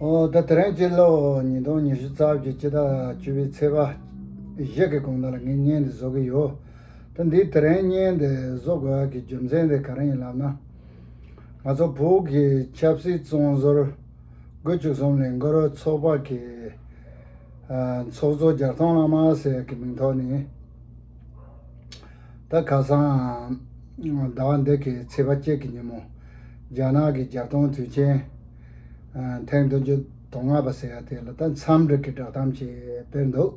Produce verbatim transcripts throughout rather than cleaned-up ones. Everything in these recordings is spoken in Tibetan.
ཨོ་ད་དེ་རིང་སྤྱི་ལོ་ཉིས་སྟོང་ཉི་ཤུ་རྩ་བཞི་སྤྱི་ཟླ་བཅུ་པའི་ཚེས་པ་བཞི་གི་དགོང་དག་ལ་ངས་བརྙན་འདི་བཟོ་གི་ཡོད། ད་འདི་དེ་རིང་བརྙན་འདི་བཟོ་དགོས་ཡག་གི་རྒྱུ་མཚན་དེ་ག་རེ་ཡིན་ལབ་ན། ང་ཚོ་བོད་ཀྱི་ཆབ་སྲིད་བཙོན་ཟུར་དགུ་བཅུ་གསུམ་ལས་འགུལ་ཚོགས་པ་གི་ཨ་ཚོགས་གཙོ་རྒྱལ་ཐང་བླ་མ་ཟེར་ཡག་གི་མིང་ཐོག་ནས། ད་ཁ་སང་ཟླ་བ་འདི་གི་ཚེས་པ་གཅིག་གི་ཉིན་མོ། རྒྱ་ནག་གི་རྒྱལ་སྟོན་དུས་ཆེན་ཨ་ཐེངས་བདུན་ཅུ་དོན་ལྔ་པ་ཟེར་ཡག་དེ་ལ་ད་འཚམས་འདྲི་གི་བསྒྲགས་གཏམ་ཅིག་སྤེལ་འདུག་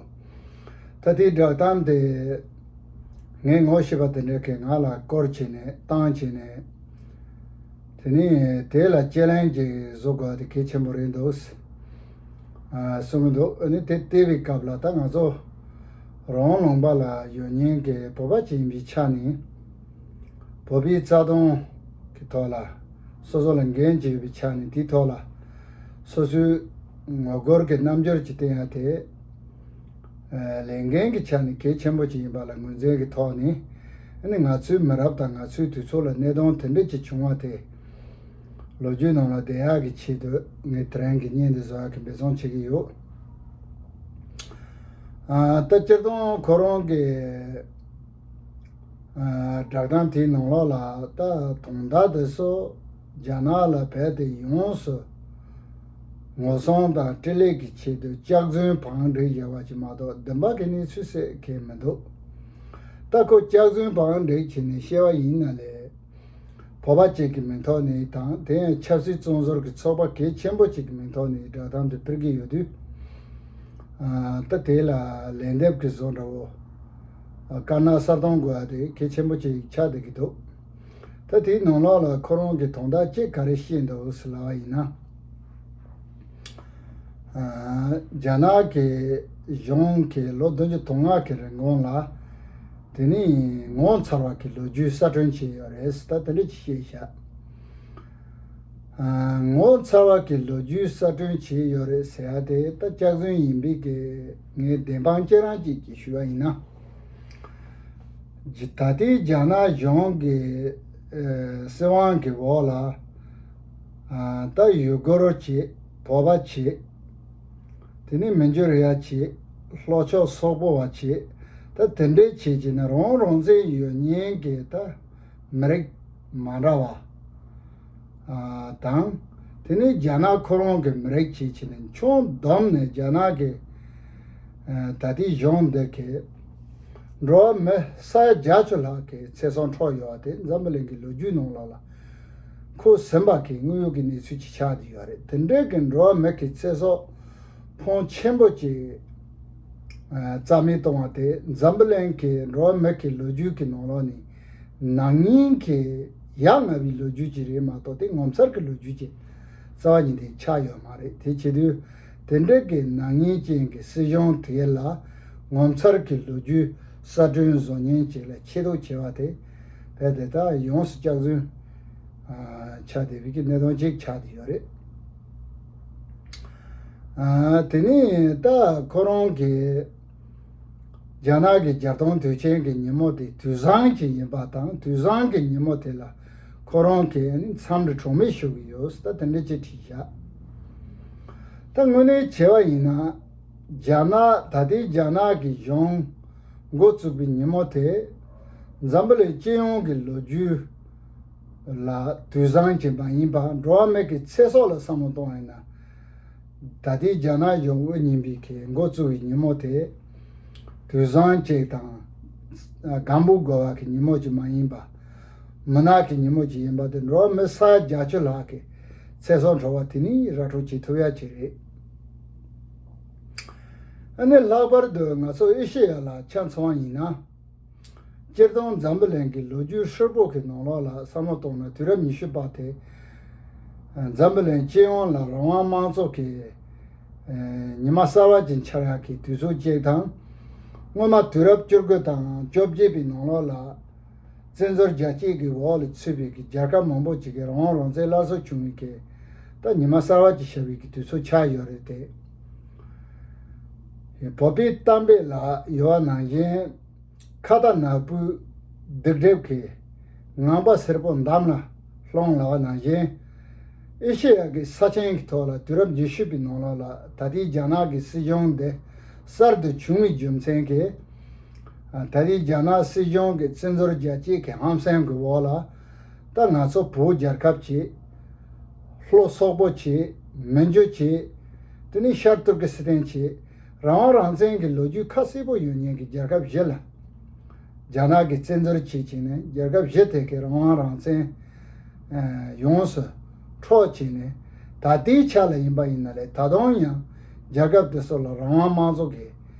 ད་དེའི་བསྒྲགས་གཏམ་དེ་ངས་ངོ་ཤེས་པ་དེ་འདྲ་གིས་ང་ལ་སྐོར་བྱས་ནས་བཏང་བྱས་ནས། དེ་ནས་དེ་ལ་དཔྱད་གླེང་ཅིག་བཟོ་དགོས་དེ་གལ་ཆེན་པོ་རེད་འདུག་ཨ་གསུང་གི་འདུག་ཨ་ནི་དེ་བལྟས་པའི་སྐབས་ལ་ད་ང་ཚོ་རང་ལུང་པ་ལ་ཡོད་མཁན་གྱི་བོད་པ་ཅིག་ཡིན་པའི་ཆ་ནས། བོད་པའི་རྩ་དོན་གྱི་ཐོག་ལ་སོ་སོ་ལ་འགན་ཅིག་ཡོད་པའི་ཆ་ནས་དེའི་ཐོག་ལ་སོ་སོའི་ངོ་རྒོལ་གྱི་རྣམ་འགྱུར་ཅིག་བསྟན་ཡག་དེ། ལས་འགན་གྱི་ཆ་ནས་གལ་ཆེན་པོ་ཅིག་ཡིན་པ་ལ་ངོས་འཛིན་གྱི་ཐོག་ནས། ཨ་ནི་ང་ཚོའི་མི་རབས་དང་ང་ཚོའི་དུས་ཚོད་ལ་གནད་དོན་དེ་འདྲ་ཅིག་བྱུང་བ་དེ། ལོ་རྒྱུས་ནང་ལ་བསྡད་ཡག་གི་ཆེད་དུ་ངས་དེ་རིང་གི་བརྙན་འདི་བཟོ་ཡག་གི་འབད་བརྩོན་བྱེད་ཀྱི་ཡོད། ཨ་ད་སྤྱིར་བཏང་ཁོ་རང་གི་ཨ་བསྒྲགས་གཏམ་དེའི་ནང་ལོགས་ལ་ད་དོན་དག་དེ་ཚོ་རྒྱ་ནག་ལ་རྦད་དེ་ཡོངས་སུ་ངོ་སྲུང་དང་འཕྲིན་ལས་ཀྱི་ཆེད་དུ་སྐྱག་རྫུན་བང་སྒྲིག་བྱས་པ་ཅིག་མ་གཏོགས་བདེན་པ་གི་གནས་ཚུལ་ཟེར་མཁན་མི་འདུག་ད་ཁོ་སྐྱག་རྫུན་བང་སྒྲིག་བྱས་ནས་བཤད་པ་ཡིན་ན་ལས། བོད་པ་ཅིག་གི་མིང་ཐོག་ནས་དང་དེ་ཡང་ཆབ་སྲིད་བཙོན་ཟུར་གྱི་ཚོགས་པ་གལ་ཆེན་པོ་ཅིག་གི་མིང་ཐོག་ནས་བསྒྲགས་གཏམ་དེ་སྤེལ་གྱི་ཡོད་དུས། ཨ་ད་དེ་ལ་ལན་འདེབས་ཀྱི་བཟོ་འདྲ་བོ། ཨ་དཀར་ནག་གསར་གཏོང་དགོས་པ་དེ་གལ་ཆེན་པོ་ཅིག་ཆགས་བསྡད་ཀྱི་འདུག་ད་དེའི་ནང་ལོགས་ལ་ཁོ་རང་གི་དོན་དག་ཅིག་ག་རེ་བཤད་འདུག་ཟེར་ལབ་པ་ཡིན་ན། ཨ་རྒྱ་ནག་གི་གཞུང་གིས་ལོ་བདུན་ཅུ་དོན་ལྔ་གི་རིང་གོང་ལ། དེ་ནི་ངོ་མཚར་བ་གི་ལོ་རྒྱུས་གསར་སྐྲུན་བྱས་ཡོད་རེད་ཟེར་ད་དེ་འདྲ་ཅིག་བཤད་བཞག་ཨ་ངོ་མཚར་བ་གི་ལོ་རྒྱུས་གསར་སྐྲུན་བྱས་ཡོད་རེད་ཟེར་ཡ་དེ་ད་སྐྱག་རྫུན་ཡིན་པའི་གི་ངས་བདེན་དཔང་ཁྱེད་རང་ཅིག་གིས་ཞུ་བ་ཡིན་ན། ད་ལྟའི་རྒྱ་ནག་གཞུང་གི་ཨ་སྲིད་དབང་གི་འོག་ལ་ཨ་ད་ཡུ་གུར་བྱས། བོད་པ་བྱས། དེ་ནས་མི་འགྱུར་ཡ་བྱས། ལྷོ་ཕྱོགས་སོག་པོ་བ་བྱས། ད་དེ་འདྲའི་བྱས་བྱས་ནས་རང་རང་བཙན་ཡོད་མཁན་གྱི་ད་མི་རིགས་མ་འདྲ་བ་ཨ་དང་། དེ་ནས་རྒྱ་ནག་ཁོ་རང་གི་མི་རིགས་བྱས་བྱས་ནས་ཁྱོན་བསྡོམས་ནས་རྒྱ་ནག་གི་ཨ་ད་ལྟའི་གཞུང་འདི་གི་འགྲོ་བ་མི་ས་ཡ་བརྒྱད་ཅུ་ལྷག་གི་ཚེ་སྲོག་འཕྲོག་ཡོད་པ་དེ་འཛམ་བུ་གླིང་གི་ལོ་རྒྱུས་ནང་ལོགས་ལ་ཁུ་སིམ་པ་གི་དངོས་ཡོད་ཀྱི་གནས་ཚུལ་ཅིག་ཆགས་བསྡད་ཡོད་རེད། དེ་འདྲའི་གི་འགྲོ་བ་མི་གི་ཚེ་སྲོག་ཕོན་ཆེན་པོ་ཅིག་ཨ་རྩ་མེད་གཏོང་བ་དེ་འཛམ་བུ་གླིང་གི་འགྲོ་བ་མི་གི་ལོ་རྒྱུས་ཀྱི་ནང་ལོགས་ནས་ནག་ཉེས་ཀྱི་ཡ་ང་བའི་ལོ་རྒྱུས་ཅིག་རེད་མ་གཏོགས་དེ་ངོ་མཚར་གྱི་ལོ་རྒྱུས་ཅིག་རྩ་བ་ཉིད་ནས་ཆགས་ཡོད་མ་རེད། དེ་བྱེད་དུས་དེ་འདྲའི་གི་ནག་ཉེས་ཅན་གྱི་སྲིད་གཞུང་དེ་ལ་ངོ་མཚར་གྱི་ལོ་རྒྱུས་གསར་སྐྲུན་བཟོ་མཁན་ཅིག་ལ་ཆེ་མཐོང་བྱེད་པ་དེ་རྦད་དེ་ད་ཡོངས་སུ་སྐྱག་རྫུན་ཨ་ཆགས་བསྡད་པའི་གི་གནད་དོན་ཅིག་ཆགས་བསྡད་ཡོད་རེད། ཨ་དེ་ནས་ད་ཁོ་རང་གིས་རྒྱ་ནག་གི་རྒྱལ་སྟོན་དུས་ཆེན་གྱི་ཉིན་མོ་དེ་དུས་བཟང་ཅིག་ཡིན་པ་དང་དུས་བཟང་གི་ཉིན་མོ་དེ་ལ་ཁོ་རང་གིས་ནི་འཚམས་འདྲི་གྲངས་མེད་ཞུ་གི་ཡོད་ཟེར་ད་དེ་འདྲ་ཅིག་བྲིས་བཞག་ད་དངོས་གནས་བྱས་པ་ཡིན་ན་རྒྱ་ནག་ད་ལྟའི་རྒྱ་ནག་གི་གཞུང་འགོ་བཙུགས་པའི་ཉིན་མོ་དེ་འཛམ་བུ་གླིང་སྤྱི་ཡོངས་ཀྱི་ལོ་རྒྱུས་ལ་དུས་བཟང་ཅིག་མ་ཡིན་པ། འགྲོ་བ་མི་གི་ཚེ་སྲོག་ལ་བསམ་བློ་གཏོང་བ་ཡིན་ན། ད་ལྟའི་རྒྱ་ནག་གཞུང་དབུ་བརྙེས་པའི་གི་འགོ་བཙུགས་པའི་ཉིན་མོ་དེ་དུས་བཟང་ཅིག་དང་སྒམ་པོ་དགོས་པ་གི་ཉིན་མོ་ཅིག་མ་ཡིན་པ། མུན་ནག་གི་ཉིན་མོ་ཅིག་ཡིན་པ་དེ་འགྲོ་བ་མི་ས་ཡ་བརྒྱད་ཅུ་ལྷག་གི་ཚེ་སྲོག་འཕྲོག་པ་དེ་ནི་ར་སྤྲོད་བྱེད་ཐུབ་ཡ་ཅིག་རེད། ཨ་ནི་ལྷག་པར་དུ་ང་ཚོ་ཨེ་ཤེ་ཡ་ལ་ཆ་མཚོན་པ་ཡིན་ན། སྤྱིར་བཏང་འཛམ་བུ་གླིང་གི་ལོ་རྒྱུས་ཧྲིལ་པོ་གི་ནང་ལོགས་ལ་བསམ་བློ་གཏོང་ན་དུས་རབས་ཉི་ཤུ་པ་དེ། འཛམ་བུ་གླིང་སྤྱི་ཡོངས་ལ་རང་དབང་དམངས་གཙོ་གི་ཉི་མ་གསར་བ་ཅིག་འཆར་ཡག་གི་དུས་ཚོད་ཅིག་དང་། སྔོན་མ་དུས་རབས་བཅུ་དགུ་དང་བཅོ་བརྒྱད་པའི་ནང་ལོགས་ལ། བཙན་འཛུལ་རྒྱ་སྐྱེད་ཀྱི་འོག་ལ་ཚུད་པའི་གི་རྒྱལ་ཁབ་མང་པོ་ཅིག་གི་རང་དབང་རང་བཙན་སླར་གསོ་བྱུང་བའི་གི་ད་ཉི་མ་གསར་བ་ཅིག་ཤར་བའི་གི་དུས་ཚོད་ཆགས་ཡོད་རེད་དེ། བོད་པའི་གཏམ་དཔེ་ལ་ཡོད་པ་ནང་བཞིན། ཁ་ཏ་ནག་པོའི་སྡིག་སྒྲིབ་ཀྱིས་ངང་པ་སེར་པོ་འདམ་ལ་ལྷུང་ལབ་པ་ནང་བཞིན། ཨེ་ཤེ་ཡ་གི་ས་ཆེན་གྱི་ཐོག་ལ་དུས་རབས་ཉི་ཤུ་པའི་ནང་ལོགས་ལ་ད་ལྟའི་རྒྱ་ནག་གི་སྲིད་གཞུང་དེ་གསར་དུ་བྱུང་བའི་རྒྱུ་མཚན་གྱིས། ད་ལྟའི་རྒྱ་ནག་སྲིད་གཞུང་གི་བཙན་འཛུལ་རྒྱ་སྐྱེད་ཀྱི་ཧམ་སེམས་ཀྱི་འོག་ལ། ད་ང་ཚོ་བོད་རྒྱལ་ཁབ་ཀྱི་བློ་སོག་པོ་བྱས། མི་འཇུ་བྱས། དེ་ནས་ཤར་ཏུར་ཀི་སི་ཐན་བྱས། རང་དབང་རང་བཙན་གྱི་ལོ་རྒྱུས་ཁ་གསལ་པོ་ཡོད་མཁན་གྱི་རྒྱལ་ཁབ་བཞི་ལ། རྒྱ་ནག་གིས་བཙན་འཛུལ་བྱས་བྱས་ནས་རྒྱལ་ཁབ་བཞི་དེ་གའི་རང་དབང་རང་བཙན་ཡོངས་སུ་འཕྲོག་བྱས་ནས། ད་ལྟའི་ཆ་ལ་ཡིན་པ་ཡིན་ན་ལས་ད་དུང་ཡང་རྒྱལ་ཁབ་དེ་ཚོ་ལ་རང་དབང་དམངས་གཙོ་གི་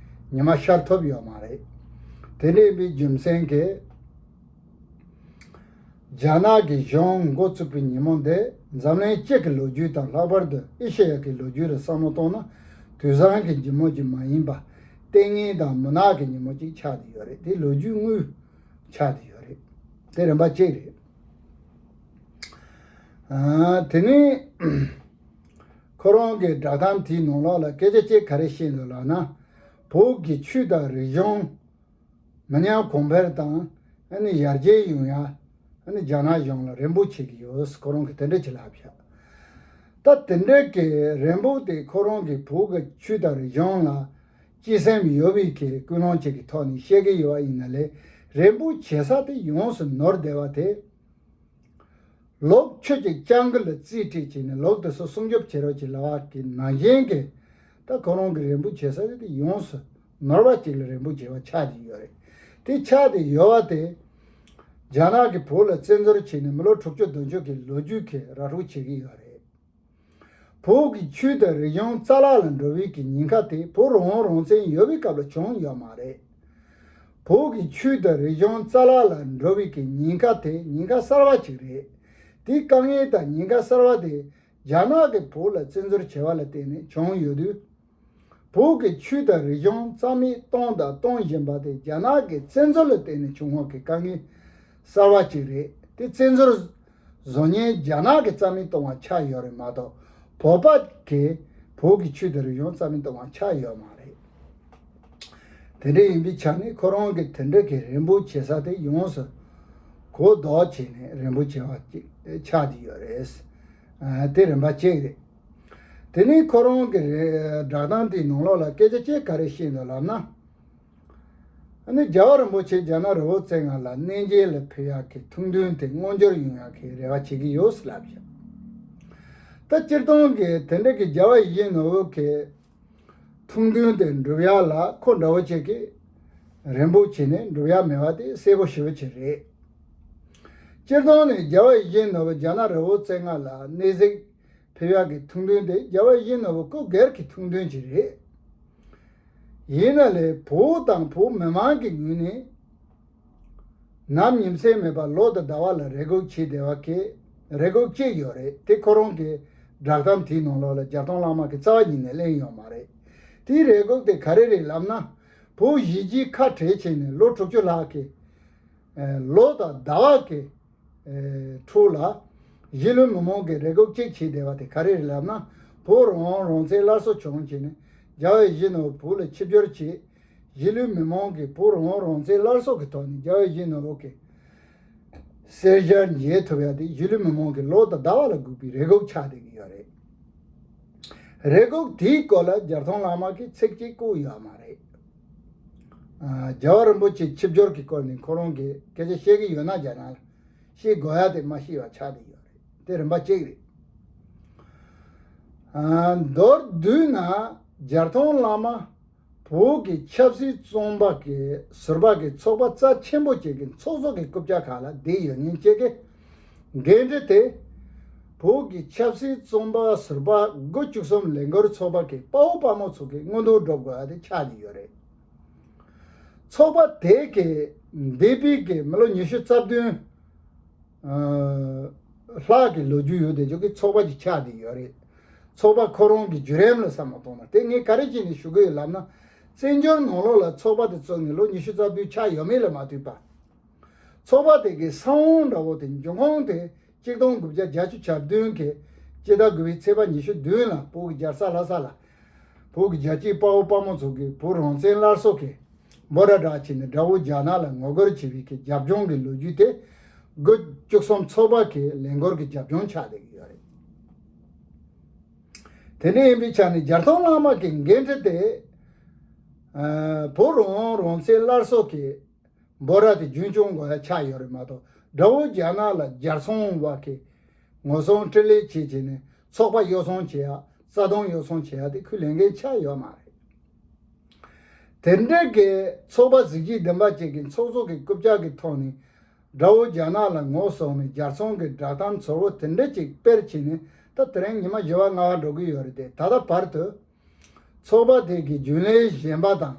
ཉི་མ་ཤར་ཐུབ་ཡོད་མ་རེད། དེ་འདྲ་ཡིན་པའི་རྒྱུ་མཚན་གྱིས། རྒྱ་ནག་གི་གཞུང་འགོ་བཙུགས་པའི་ཉིན་མོ་འདི་འཛམ་གླིང་སྤྱི་གི་ལོ་རྒྱུས་དང་ལྷག་པར་དུ་ཨེ་ཤེ་ཡ་གི་ལོ་རྒྱུས་ལ་བསམ་བློ་གཏོང་ན། དུས་བཟང་གི་ཉིན་མོ་ཅིག་མ་ཡིན་པ། ལྟས་ངན་དང་མུན་ནག་གི་ཉིན་མོ་ཅིག་ཆགས་བསྡད་ཡོད་རེད། དེ་ལོ་རྒྱུས་དངོས་ཆགས་བསྡད་ཡོད་རེད། དེ་རིམ་པ་གཅིག་རེད། ཨ། དེ་ནས་ཁོ་རང་གི་བསྒྲགས་གཏམ་དེའི་ནང་ལོགས་ལ་སྐད་ཆ་གཅིག་ག་རེ་བཤད་འདུག་ལབ་ན། བོད་ཀྱི་ཆོས་དང་རིག་གཞུང་མི་ཉམས་གོང་འཕེལ་དང་། ཨ་ནི་ཡར་རྒྱས་ཡོང་ཡ། ཨ་ནི་རྒྱ་ནག་གཞུང་ལ་རེ་འབོད་བྱེད་ཀྱི་ཡོད། ཁོ་རང་གིས་དེ་འདྲ་ཅིག་ལབ་བཞག་ད་དེ་འདྲ་གི་རེ་འབོད་དེ་ཁོ་རང་གིས་བོད་ཀྱི་ཆོས་དང་རིག་གཞུང་ལ་གཅེས་སེམས་ཡོད་པའི་གི་ཀུན་སློང་ཅིག་གི་ཐོག་ནས་བཤད་ཀྱི་ཡོད་པ་ཡིན་ན་ལས། རེ་འབོད་བྱེད་ས་དེ་ཡོངས་སུ་ནོར་བསྡད་པ་དེ། ལོག་ཁྱོད་ཀྱི་སྤྱང་ཀི་ལ་རྩིས་སྤྲད་བྱས་ནས་ལོག་དེ་ཚོ་སྲུང་སྐྱོབ་བྱེད་རོགས་ཀྱི་ལབ་པ་གི་ནང་བཞིན་གྱི། ད་ཁོ་རང་གི་རེ་འབོད་བྱེད་ས་དེ་ཡོངས་སུ་ནོར་བ་ཅིག་ལ་རེ་འབོད་བྱས་པ་ཆགས་བསྡད་ཡོད་རེད། དེ་ཆགས་བསྡད་ཡོད་པ་དེ། རྒྱ་ནག་གིས་བོད་ལ་བཙན་འཛུལ་བྱས་ནས་མི་ལོ་དྲུག་ཅུ་བདུན་ཅུ་གི་ལོ་རྒྱུས་ཀྱི་ར་སྤྲོད་བྱེད་ཀྱི་ཡོད་རེད། བོད་ཀྱི་ཆོས་དང་རིག་གཞུང་རྩ་བརླག་ལ་འགྲོ་བའི་གི་ཉེན་ཁ་དེ་བོད་རང་དབང་རང་བཙན་ཡོད་པའི་སྐབས་ལ་བྱུང་ཡོད་མ་རེད། བོད་ཀྱི་ཆོས་དང་རིག་གཞུང་རྩ་བརླག་ལ་འགྲོ་བའི་གི་ཉེན་ཁ་དེ་ཉེན་ཁ་གསར་བ་ཅིག་རེད། དེའི་དཀའ་ངལ་དང་ཉེན་ཁ་གསར་བ་དེ་རྒྱ་ནག་གིས་བོད་ལ་བཙན་འཛུལ་བྱས་པ་ལ་བརྟེན་ནས་བྱུང་ཡོད་དུས། བོད་ཀྱི་ཆོས་དང་རིག་གཞུང་རྩ་མེད་གཏོང་དང་གཏོང་བཞིན་པ་དེ་རྒྱ་ནག་གི་བཙན་འཛུལ་ལ་བརྟེན་ནས་བྱུང་བ་གི་དཀའ་ངལ་གསར་བ་ཅིག་རེད། དེ་བཙན་འཛུལ་བཟོ་མཁན་རྒྱ་ནག་གིས་རྩ་མེད་གཏོང་བ་ཆགས་ཡོད་རེད་མ་གཏོགས། བོད་པ་གིས་བོད་ཀྱི་ཆོས་དང་རིག་གཞུང་རྩ་མེད་གཏོང་བ་ཆགས་ཡོད་མ་རེད། དེ་འདྲ་ཡིན་པའི་ཆ་ནས་ཁོ་རང་གིས་དེ་འདྲ་གི་རེ་འབོད་བྱེད་ས་དེ་ཡོངས་སུ་གོ་ལྡོག་བྱས་ནས་རེ་འབོད་བྱས་པ་ཅིག་ཆགས་བསྡད་ཡོད་རེད། ཨ། དེ་རིམ་པ་གཅིག་རེད། དེ་ནས་ཁོ་རང་གི་རེ་བསྒྲགས་གཏམ་དེའི་ནང་ལོགས་ལ་སྐད་ཆ་གཅིག་ག་རེ་བཤད་འདུག་ལབ་ན། ཨ་ནི་རྒྱལ་བ་རིན་པོ་ཆེ་རྒྱ་ནག་རི་བོ་རྩེ་ལྔ་ལ་གནས་མཇལ་ལ་ཕེབས་ཡག་གི་ཐུགས་འདུན་དེ་མངོན་འགྱུར་ཡོང་ཡག་གི་རེ་བ་བྱེད་ཀྱི་ཡོད་ཟེར་ལབ་བཞག་ད་སྤྱིར་བཏང་གི་དེ་འདྲ་གི་རྒྱལ་བ་ཡིད་བཞིན་ནོར་བུ་གི་ཐུགས་འདུན་དེ་འགྲུབ་ཡག་ལ་ཁོ་འདྲ་བོ་ཅིག་གིས་རེ་འབོད་བྱས་ནས་འགྲུབ་ཡག་མེད་པ་དེ་གསལ་པོ་ཞེ་པོ་ཅིག་རེད། སྤྱིར་བཏང་ནས་རྒྱལ་བ་ཡིད་བཞིན་ནོར་བུ་རྒྱ་ནག་རི་བོ་རྩེ་ལྔ་ལ་གནས་གཟིགས་ཕེབས་ཡག་གི་ཐུགས་འདུན་དེ་རྒྱལ་བ་ཡིད་བཞིན་ནོར་བུ་སྐུ་སྒེར་གྱི་ཐུགས་འདུན་ཅིག་རེད། ཡིན་ན་ལས་བོད་དང་བོད་མི་མང་གི་ངོས་ནས་ནམ་ཉིན་མཚན་མེད་པར་ལོ་དང་ཟླ་བ་ལ་རེ་སྒུག་བྱེད་བསྡད་པ་གི་རེ་སྒུག་ཅིག་ཡོད་རེད། དེ་ཁོ་རང་གི་བསྒྲགས་གཏམ་དེའི་ནང་ལོགས་ལ་རྒྱལ་མཐོང་གླང་མ་གིས་རྩ་བ་ཉིད་ནས་གླེང་ཡོད་མ་རེད། དེའི་རེ་སྒུག་དེ་ག་རེ་རེད་ལབ་ན། བོད་གཞིས་བྱེས་ཁ་བྲལ་བྱས་ནས་ལོ་དྲུག་ཅུ་ལྷག་གི་ལོ་དང་ཟླ་བ་གི་ཨེ། འཕྲོ་ལ། གཞིས་ལུས་མི་མང་གིས་རེ་སྒུག་ཅིག་བྱས་བསྡད་པ་དེ་ག་རེ་རེད་ལབ་ན། བོད་རང་དབང་རང་བཙན་སླར་གསོ་བྱུང་བྱས་ནས་རྒྱལ་བ་ཡིད་བཞིན་ནོར་བུ་བོད་ལ་ཆིབས་བསྒྱུར་བྱས། གཞིས་ལུས་མི་མང་གིས་བོད་རང་དབང་རང་བཙན་སླར་གསོ་གི་ཐོག་ནས་རྒྱལ་བ་ཡིད་བཞིན་ནོར་བུ་གི་གསལ་ཞལ་མཇལ་ཐུབ་ཡ་དེ་གཞིས་ལུས་མི་མང་གི་ལོ་དང་ཟླ་བ་ལ་སྒུག་པའི་རེ་སྒུག་ཆགས་བསྡད་ཀྱི་ཡོད་རེད། རེ་སྒུག་དེའི་སྐོར་ལ་རྒྱལ་མཐོང་གླང་མ་གིས་ཚིག་གཅིག་བཀོད་ཡོད་མ་རེད། ཨ། རྒྱལ་བ་རིན་པོ་ཆེ་ཆིབས་བསྒྱུར་གྱི་སྐོར་ནས་ཁོ་རང་གིས་སྐད་ཆ་བཤད་ཀྱི་ཡོད་ན་རྒྱ་ནག་ལ། བཤད་དགོས་ཡ་དེ་མ་བཤད་པ་ཆགས་བསྡད་ཡོད་རེད། དེ་རིམ་པ་གཅིག་རེད། ཨ། མདོར་བསྡུས་ན་རྒྱལ་མཐོང་གླང་མ་བོད་ཀྱི་ཆབ་སྲིད་བཙོན་པ་གི་ཟུར་པ་གི་ཚོགས་པ་རྩ་ཆེན་པོ་ཅིག་གི་ཚོགས་གཙོ་གི་རྐུབ་བཀྱག་ཁག་ལ་བསྡད་ཡོད་མཁན་ཅིག་གི་འགན་འཁྲི་དེ། བོད་ཀྱི་ཆབ་སྲིད་བཙོན་པ་ཟུར་པ་དགུ་བཅུ་གསུམ་ལས་འགུལ་ཚོགས་པ་གི་དཔའ་བོ་དཔའ་མོ་ཚོ་གི་མངོན་མཐོ་སྒྲུབ་དགོས་ཡ་དེ་ཆགས་བསྡད་ཡོད་རེད། ཚོགས་པ་དེ་གི་འདས་པའི་གི་མི་ལོ་ཉི་ཤུ་རྩ་བདུན་ཨ། ལྷག་གི་ལོ་རྒྱུས་ཡོད་དེ་ཅོག་གི་ཚོགས་པ་ཅིག་ཆགས་བསྡད་ཡོད་རེད། ཚོགས་པ་ཁོ་རང་གི་བརྒྱུད་རིམ་ལ་བསམ་བློ་གཏོང་ན། དེ་ངས་ག་རེ་བྱས་ནས་ཞུ་གི་ཡོད་ལབ་ན། བཙན་བྱོལ་ནང་ལོགས་ལ་ཚོགས་པ་དེ་བཙུགས་ནས་ལོ་ཉི་ཤུ་རྩ་བདུན་ཆགས་ཡོད་མེད་ལ་མ་ལྟོས་པར། ཚོགས་པ་དེ་གི་ས་བོན་འདྲ་བོ་དེ་འབྱུང་ཁུངས་དེ་གཅིག་སྟོང་དགུ་བརྒྱ་བརྒྱད་ཅུ་གྱ་བདུན་གི་སྤྱི་ཟླ་དགུ་པའི་ཚེས་པ་ཉི་ཤུ་བདུན་ལ་བོད་ཀྱི་རྒྱལ་ས་ལྷ་ས་ལ། བོད་ཀྱི་རྒྱལ་གཅེས་དཔའ་བོ་དཔའ་མོ་ཚོ་གིས་བོད་རང་བཙན་སླར་གསོ་གི་འབོད་སྒྲ་བསྒྲགས་བྱས་ནས་དགྲ་བོ་རྒྱ་ནག་ལ་ངོ་རྒོལ་བྱས་པའི་གི་རྒྱབ་ལྗོངས་ཀྱི་ལོ་རྒྱུས་དེ། དགུ་བཅུ་གསུམ་ཚོགས་པ་གི་ལས་འགུལ་གྱི་རྒྱབ་ལྗོངས་ཆགས་བསྡད་ཀྱི་ཡོད་རེད། དེ་འདྲ་ཡིན་པའི་ཆ་ནས་རྒྱལ་ཚོང་གླང་མ་གི་འགན་འཁྲི་དེ། ཨ། བོད་རང་དབང་རང་བཙན་སླར་གསོ་གི་འབོད་སྒྲ་དེ་རྒྱུན་སྐྱོང་དགོས་ཡ་ཆགས་ཡོད་རེད་མ་གཏོགས། དགྲ་བོ་རྒྱ་ནག་ལ་རྒྱལ་ཚོང་བ་གི་ངོ་སྲུང་འཕྲིན་ལས་བྱེད་བྱས་ནས་ཚོགས་པ་གཡོ་ཚོང་བྱེད་ཡ། རྩ་དོན་གཡོ་ཚོང་བྱེད་ཡ་དེ་ཁོའི་ལས་འགན་ཆགས་ཡོད་མ་རེད། དེ་འདྲའི་གི་ཚོགས་པ་གཟི་བརྗིད་ལྡན་པ་ཅིག་གི་ཚོགས་གཙོ་གི་རྐུབ་བཀྱག་གི་ཐོག་ནས་དགྲ་བོ་རྒྱ་ནག་ལ་ངོ་སྲུང་ནས་རྒྱལ་ཚོང་གི་བསྒྲགས་གཏམ་ཚོར་བོ་དེ་འདྲ་ཅིག་སྤེལ་བྱས་ནས། ད་དེ་རིང་ཉི་མ་བཞི་པ་ལྔ་པ་འགྲོ་གི་ཡོད་རེད་དེ། ད་ལྟ་བར་དུ་ཚོགས་པ་དེ་གི་རྒྱུན་ལས་གཞན་པ་དང་།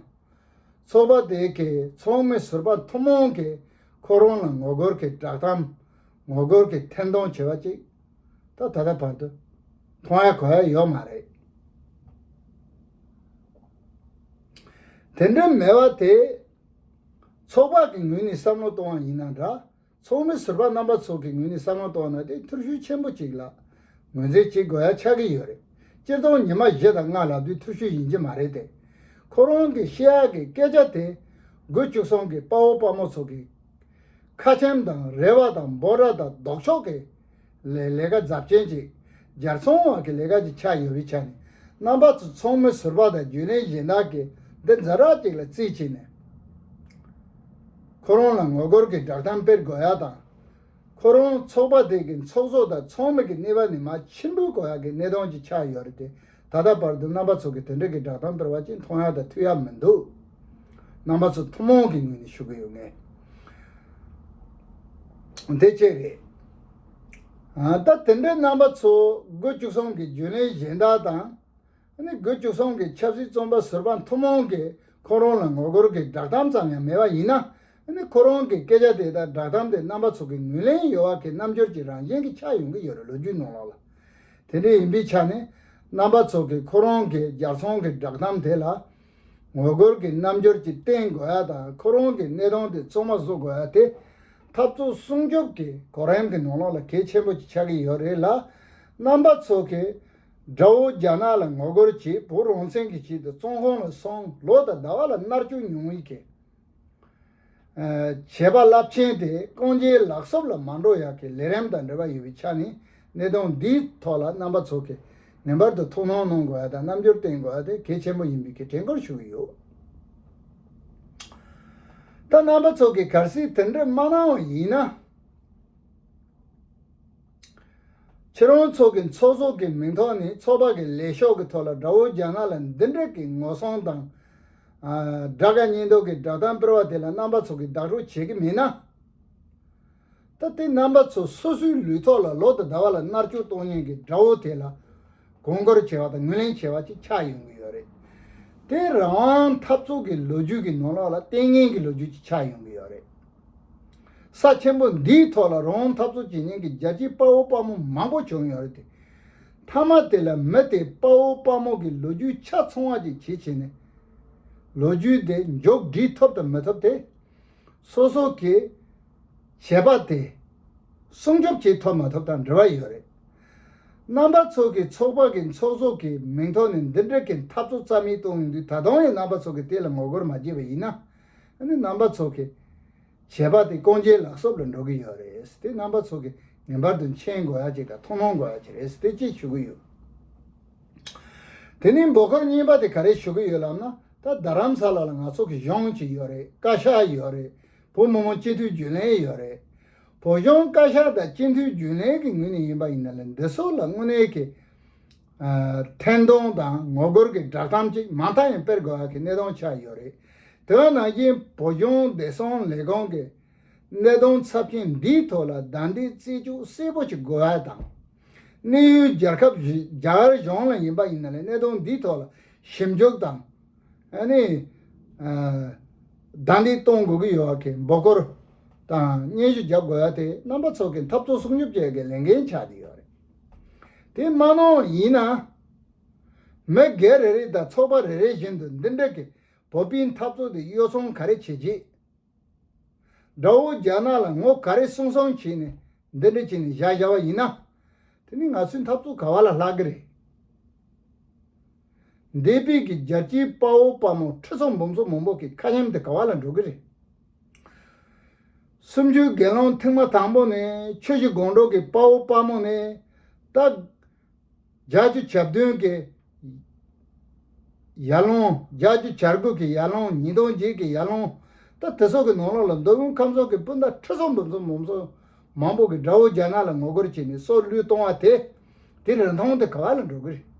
ཚོགས་པ་དེ་གི་ཚོགས་མི་ཟུར་པ་ཐུན་མོང་གིས་ཁོ་རང་ལ་ངོ་རྒོལ་གྱི་བསྒྲགས་གཏམ། ངོ་རྒོལ་གྱི་འཐེན་གཏོང་བྱས་པ་ཅིག་ད་ད་ལྟ་བར་དུ་མཐོང་ཡ་གོ་ཡ་ཡོད་མ་རེད། དེ་འདྲ་མེད་པ་དེ། ཚོགས་པ་གི་ངོས་ནས་བསམ་བློ་གཏོང་བ་ཡིན་ན་འདྲ། ཚོགས་མི་ཟུར་པ་རྣམ་པ་ཚོ་གི་ངོས་ནས་བསམ་བློ་གཏོང་བ་ན་དེ་ཐུར་ཤུལ་ཆེན་པོ་ཅིག་ལ་ངོས་འཛིན་བྱེད་དགོས་ཡ་ཆགས་ཀྱི་ཡོད་རེད། སྤྱིར་བཏང་ཉི་མ་བཞི་དང་ལྔ་ལབ་དུས་ཐུར་ཤུལ་ཡིན་གྱི་མ་རེད་དེ། ཁོ་རང་གི་བཤད་ཡ་གི་སྐད་ཆ་དེ་དགུ་བཅུ་གསུམ་གི་དཔའ་བོ་དཔའ་མོ་ཚོ་གི་ཁ་ཆེམས་དང་རེ་བ་དང་འབོད་སྒྲ་དང་ལྡོག་ཕྱོགས་ཀྱི་ལས་ལས་ཀ་རྫབ་ཆེན་ཅིག་རྒྱལ་ཚོང་བ་གི་ལས་ཀ་ཅིག་ཆགས་ཡོད་པའི་ཆ་ནས། རྣམ་པ་ཚོ་ཚོགས་མི་ཟུར་པ་དང་རྒྱུན་ལས་གཞན་དག་གིས་འདི་ཛ་དྲག་ཅིག་ལ་རྩིས་བྱས་ནས་ཁོ་རང་ལ་ངོ་རྒོལ་གྱི་བསྒྲགས་གཏམ་སྤེལ་དགོས་ཡ་དང་། ཁོ་རང་ཚོགས་པ་དེ་གི་ཚོགས་གཙོ་དང་ཚོགས་མི་གི་གནས་བབ་ནས་མར་ཕྱིར་འབུད་དགོས་ཡ་གི་གནད་དོན་ཅིག་ཆགས་ཡོད་རེད་དེ། ད་ལྟ་བར་དུ་རྣམ་པ་ཚོ་གིས་དེ་འདྲ་གི་བསྒྲགས་གཏམ་སྤེལ་བ་ཅིག་མཐོང་ཡ་དང་ཐོས་ཡ་མི་འདུག་རྣམ་པ་ཚོ་ཐུན་མོང་གི་ངོས་ནས་ཞུ་གི་ཡོད་ངས། དེ་གཅིག་རེད། ཨ། ད་དེ་འདྲའི་རྣམ་པ་ཚོ་དགུ་བཅུ་གསུམ་གི་རྒྱུན་ལས་གཞན་དག་དང་། ཨ་ནི་དགུ་བཅུ་གསུམ་གི་ཆབ་སྲིད་བཙོན་པ་ཟུར་པ་ཐུན་མོང་གིས་ཁོ་རང་ལ་ངོ་རྒོལ་གྱི་བསྒྲགས་གཏམ་ཙམ་ཡང་མེད་པ་ཡིན་ན། ཨ་ནི་ཁོ་རང་གི་སྐད་ཆ་དེ་དང་བསྒྲགས་གཏམ་དེ་རྣམ་པ་ཚོ་གི་ངོས་ལེན་ཡོད་པ་གི་རྣམ་འགྱུར་གྱི་རང་བཞིན་གྱི་ཆགས་ཡོང་གི་ཡོད་རེད། ལོ་རྒྱུས་ནང་ལོགས་ལ། དེ་འདྲ་ཡིན་པའི་ཆ་ནས་རྣམ་པ་ཚོ་གིས་ཁོ་རང་གི་རྒྱལ་ཚོང་གི་བསྒྲགས་གཏམ་དེ་ལ་ངོ་རྒོལ་གྱི་རྣམ་འགྱུར་གྱི་བསྟན་དགོས་ཡ་དང་། ཁོ་རང་གི་གནད་དོན་དེ་གཙང་མ་བཟོ་དགོས་ཡ་དེ་འཐབ་རྩོད་སྲུང་སྐྱོབ་ཀྱི་གོ་རིམ་གྱི་ནང་ལོགས་ལ་གལ་ཆེན་པོ་ཅིག་ཆགས་ཀྱི་ཡོད་རེད་ལ། རྣམ་པ་ཚོ་གིས་དགྲ་བོ་རྒྱ་ནག་ལ་ངོ་རྒོལ་གྱིས་བོད་རང་བཙན་གྱི་ཆེད་དུ་བཙོན་ཁང་ལ་སོང་། ལོ་དང་ཟླ་བ་ལ་མནར་གཅོད་མྱོང་བའི་གི་ཨ། བྱས་པ་རླབས་ཆེན་དེ་རྐང་རྗེས་ལག་སོབ་ལ་མ་འགྲོ་ཡག་གི་ལས་རིམ་དང་འབྲེལ་བ་ཡོད་པའི་ཆ་ནས། གནད་དོན་འདིའི་ཐོག་ལ་རྣམ་པ་ཚོ་གིས་ངེས་པར་དུ་ཐུགས་སྣང་གནང་དགོས་ཡ་དང་རྣམ་འགྱུར་བསྟན་དགོས་ཡ་དེ་གལ་ཆེན་པོ་ཡིན་པའི་གི་དྲན་སྐུལ་ཞུ་གི་ཡོད། ད་རྣམ་པ་ཚོ་གིས་གལ་སྲིད་དེ་འདྲ་མ་གནང་བ་ཡིན་ན། ཁྱེད་རང་ཚོ་གི་ཚོགས་གཙོ་གི་མིང་ཐོག་ནས་ཚོགས་པ་གི་ལས་ཤོག་གི་ཐོག་ལ་དགྲ་བོ་རྒྱ་ནག་ལ་འདི་འདྲ་གི་ངོ་སྲུང་དང་། ཨ། དགྲ་དགའ་གཉེན་སྟོན་གི་བསྒྲགས་གཏམ་སྤེལ་བ་དེ་ལ་རྣམ་པ་ཚོ་གིས་བདག་སྤྲོད་བྱེད་ཀྱི་མེད་ན། ད་དེ་རྣམ་པ་ཚོ་སོ་སོའི་ལུས་ཐོག་ལ་ལོ་དང་ཟླ་བ་ལ་མནར་གཅོད་གཏོང་མཁན་གྱི་དགྲ་བོ་དེ་ལ་དགོངས་སྐོར་བྱེད་པ་དང་ངོས་ལེན་བྱེད་པ་ཅིག་ཆགས་ཡོང་གི་ཡོད་རེད། དེ་རང་དབང་འཐབ་རྩོད་ཀྱི་ལོ་རྒྱུས་ཀྱི་ནང་ལོགས་ལ་ལྟས་ངན་གྱི་ལོ་རྒྱུས་ཅིག་ཆགས་ཡོང་གི་ཡོད་རེད། ས་ཆེན་པོ་འདིའི་ཐོག་ལ་རང་དབང་འཐབ་རྩོད་བྱེད་མཁན་གྱི་རྒྱལ་གཅེས་དཔའ་བོ་དཔའ་མོ་མང་པོ་བྱུང་ཡོད་རེད་དེ། མཐའ་མ་དེ་ལ་མི་དེ་དཔའ་བོ་དཔའ་མོ་གི་ལོ་རྒྱུས་ཆ་ཚང་བ་ཅིག་བྱེད་བྱས་ནས། ལོ་རྒྱུས་དེ་མཇུག་སྒྲིལ་ཐུབ་དང་མི་ཐུབ་དེ། སོ་སོ་གི་བྱས་པ་དེ་སྲུང་སྐྱོབ་བྱེད་ཐུབ་མ་ཐུབ་དང་འབྲེལ་བ་ཡོད་རེད། རྣམ་པ་ཚོ་གི་ཚོགས་པ་གི་ཚོགས་གཙོ་གི་མིང་ཐོག་ནས་འདི་འདྲ་གི་འཐབ་རྩོད་རྩ་མེད་གཏོང་ཡོང་དུས། ད་དུང་ཡང་རྣམ་པ་ཚོ་གིས་དེ་ལ་ངོ་རྒོལ་མ་བྱས་པ་ཡིན་ན། ཨ་ནི་རྣམ་པ་ཚོ་གི་བྱས་པ་དེ་རྐང་རྗེས་ལག་སོབ་ལ་འགྲོ་གི་ཡོད་རེད། དེ་རྣམ་པ་ཚོ་གིས་ངེས་པར་དུ་མཁྱེན་དགོས་ཡ་ཅིག་དང་ཐུགས་སྣང་དགོས་ཡ་ཅིག་རེད། དེ་གཅིག་ཞུ་གི་ཡོད། དེ་ནས་འབོད་སྐུལ་གཉིས་པ་དེ་ག་རེ་ཞུ་གི་ཡོད་ལབ་ན། ད་རྡ་རམ་ས་ལ་ལ་ང་ཚོ་གི་གཞུང་ཅིག་ཡོད་རེད། བཀའ་ཤག་ཡོད་རེད། བོད་མི་མང་སྤྱི་འཐུས་རྒྱུན་ལས་ཡོད་རེད། བོད་གཞུང་བཀའ་ཤག་དང་སྤྱི་འཐུས་རྒྱུན་ལས་ཀྱི་ངོས་ནས་ཡིན་པ་ཡིན་ན་ལ། འདི་ཚོ་ལ་དངོས་གནས་ཀྱི་ཨ། འཐེན་གཏོང་དང་ངོ་རྒོལ་གྱི་བསྒྲགས་གཏམ་ཅིག་མང་དག་ཡང་སྤེལ་དགོས་པ་གི་གནད་དོན་ཆགས་ཡོད་རེད། དེ་བ་ནང་བཞིན་བོད་གཞུང་བདེ་སྲུང་ལས་ཁུངས་ཀྱི་གནད་དོན་ཚབས་ཆེན་འདིའི་ཐོག་ལ་བདའ་འདེད་རྩེ་གཅོག་གསལ་པོ་ཅིག་དགོས་པ་དང་། གནས་ཡུལ་རྒྱལ་ཁབ་རྒྱ་གར་གཞུང་ལ་ཡིན་པ་ཡིན་ན་ལས་གནད་དོན་འདིའི་ཐོག་ལ་ཞིབ་འཇུག་དང་། ཨ་ནི། ཨ། བདའ་འདེད་གཏོང་དགོས་ཀྱི་ཡོད་པ་གི་འབོད་སྐུལ་དང་སྙན་ཞུ་རྒྱག་དགོས་ཡ་དེ་རྣམ་པ་ཚོ་གི་འཐབ་རྩོད་སྲུང་སྐྱོབ་བྱེད་ཡ་གི་ལས་འགན་ཆགས་བསྡད་ཡོད་རེད། དེ་མ་གནང་ཡིན་ན། མི་སྒེར་རེ་རེ་དང་ཚོགས་པ་རེ་རེ་བཞིན་དུ་འདི་འདྲ་གི་བོད་པའི་འཐབ་རྩོད་དེ་གཡོ་ཚོང་ག་རེ་བྱེད་རྗེས། དགྲ་བོ་རྒྱ་ནག་ལ་ངོ་ག་རེ་སྲུང་སྲུང་བྱས་ནས་འདི་འདྲ་བྱས་ནས་བཞག་བཞག་པ་ཡིན་ན། དེ་ནི་ང་ཚོའི་འཐབ་རྩོད་ག་བ་ལ་ལྷག་གི་རེད། འདས་པའི་གི་རྒྱལ་གཅེས་དཔའ་བོ་དཔའ་མོ་ཁྲི་ཚོ་འབུམ་ཚོ་མང་པོ་གི་ཁ་ཉིན་དེ་ག་བ་ལ་འགྲོ་གི་རེད། སུམ་ཅུའི་དགེ་སློང་ཐེངས་མ་དང་པོ་ནས་ཆུ་བཞི་སྒང་དྲུག་གི་དཔའ་བོ་དཔའ་མོ་ནས་ད། བརྒྱད་ཅུ་གྱ་བདུན་གྱི་ཡར་ཀླུང་། བརྒྱད་ཅུ་གྱ་དགུ་གི་ཡར་ཀླུང་། ཉིས་སྟོང་བརྒྱད་ཀྱི་ཡར་ཀླུང་། ད་དེ་ཚོ་གི་ནང་ལོགས་ལ་མདོ་དབུས་ཁམས་གསུམ་གྱི་སྤུན་ཟླ་ཁྲི་ཚོ་འབུམ་ཚོ་འབུམ་ཚོ་མང་པོ་གི་དགྲ་བོ་རྒྱ་ནག་ལ་ངོ་རྒོལ་བྱས་ནས་སྲོག་བློས་གཏོང་བ་དེ། དེ་རིན་ཐང་དེ་ག་བ་ལ་འགྲོ་གི་རེད།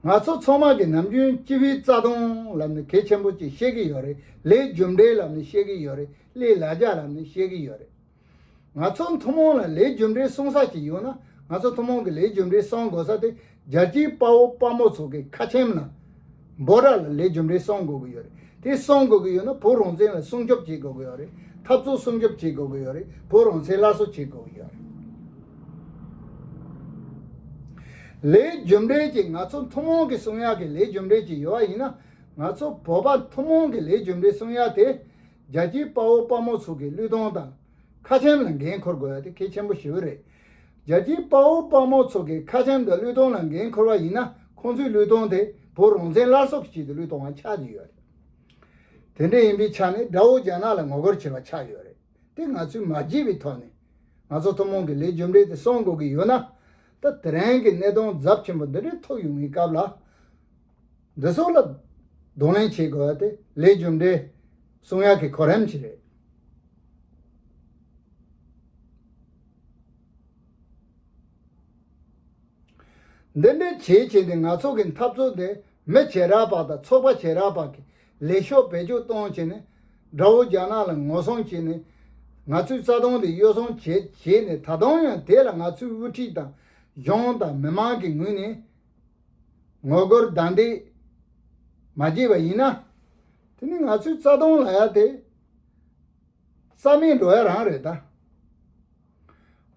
ང་ཚོ་ཚང་མ་གི་ནམ་རྒྱུན་སྤྱི་པའི་རྩ་དོན་ལབ་ནས་གལ་ཆེན་པོ་ཅིག་བཤད་ཀྱི་ཡོད་རེད། ལས་རྒྱུ་འབྲས་ལབ་ནས་བཤད་ཀྱི་ཡོད་རེད། ལས་ལ་རྒྱ་ལབ་ནས་བཤད་ཀྱི་ཡོད་རེད། ང་ཚོ་ཐུན་མོང་ལ་ལས་རྒྱུ་འབྲས་གསུང་ས་ཅིག་ཡོད་ན། ང་ཚོ་ཐུན་མོང་གི་ལས་རྒྱུ་འབྲས་གསུང་དགོས་ས་དེ། རྒྱལ་སྤྱིའི་དཔའ་བོ་དཔའ་མོ་ཚོ་གི་ཁ་ཆེམས་ལ་འབོད་སྒྲ་ལ་ལས་རྒྱུ་འབྲས་གསུང་དགོས་ཀྱི་ཡོད་རེད། དེ་གསུང་དགོས་ཀྱི་ཡོད་ན་བོད་རང་བཙན་ལ་སྲུང་སྐྱོབ་བྱེད་དགོས་ཀྱི་ཡོད་རེད། འཐབ་རྩོད་སྲུང་སྐྱོབ་བྱེད་དགོས་ཀྱི་ཡོད་རེད། བོད་རང་བཙན་སླར་གསོ་བྱེད་དགོས་ཀྱི་ཡོད་རེད། ལས་རྒྱུ་འབྲས་ཀྱི་ང་ཚོ་ཐུན་མོང་གི་གསུང་ཡག་གི་ལས་རྒྱུ་འབྲས་ཀྱི་ཡོད་པ་ཡིན་ན། ང་ཚོ་བོད་པ་ཐུན་མོང་གི་ལས་རྒྱུ་འབྲས་གསུང་ཡག་དེ། རྒྱལ་སྤྱིའི་དཔའ་བོ་དཔའ་མོ་ཚོ་གི་བློས་གཏོང་དང་ཁ་ཆེམས་ལ་འགན་འཁུར་དགོས་ཡག་དེ་གལ་ཆེན་པོ་ཞེ་པོ་རེད། རྒྱལ་སྤྱིའི་དཔའ་བོ་དཔའ་མོ་ཚོ་གི་ཁ་ཆེམས་དང་བློས་གཏོང་ལ་འགན་འཁུར་བ་ཡིན་ན། ཁོང་ཚོའི་བློས་གཏོང་དེ་བོད་རང་བཙན་སླར་གསོ་གི་ཆེད་དུ་བློས་གཏོང་བ་ཆགས་ཀྱི་ཡོད་རེད། དེ་འདྲ་ཡིན་པའི་ཆ་ནས་དགྲ་བོ་རྒྱ་ནག་ལ་ངོ་རྒོལ་བྱེད་པ་ཆགས་ཡོད་རེད། དེ་ང་ཚོས་མ་བརྗེད་པའི་ཐོག་ནས་ང་ཚོ་ཐུན་མོང་གི་ལས་རྒྱུ་འབྲས་དེ་སྲུང་དགོས་ཀྱི་ཡོད་ན། ད་དེ་རིང་གི་གནད་དོན་རྫབ་ཆེན་པོ་འདི་འདྲའི་ཐུག་ཡོང་བའི་སྐབས་ལ། འདི་ཚོ་ལ་གདོང་ལེན་བྱེད་དགོས་པ་དེ་ལས་རྒྱུ་འབྲས་སྲུང་ཡག་གི་གོ་རིམ་ཞིག་རེད། འདི་འདྲའི་བྱས་བྱས་ཏེ་ང་ཚོ་གི་འཐབ་རྩོད་འདི་མི་བྱེ་བྲག་པ་དང་ཚོགས་པ་བྱེ་བྲག་པ་གི་ལས་ཤོག་བེད་སྤྱོད་གཏོང་བྱས་ནས། དགྲ་བོ་རྒྱ་ནག་ལ་ངོ་སྲུང་བྱས་ནས། ང་ཚོའི་རྩ་དོན་དེ་གཡོ་ཟོན་བྱས་བྱས་ནས། ད་དུང་ཡང་དེ་ལ་ང་ཚོའི་དབུ་ཁྲིད་དང་གཞུང་དང་མི་མང་གི་ངོས་ནས་ངོ་རྒོལ་དང་འདི་མ་བྱས་པ་ཡིན་ན། དེ་ནི་ང་ཚོའི་རྩ་དོན་ལ་ཡ་དེ་རྩ་མེད་འགྲོ་ཡ་རང་རེད་ད།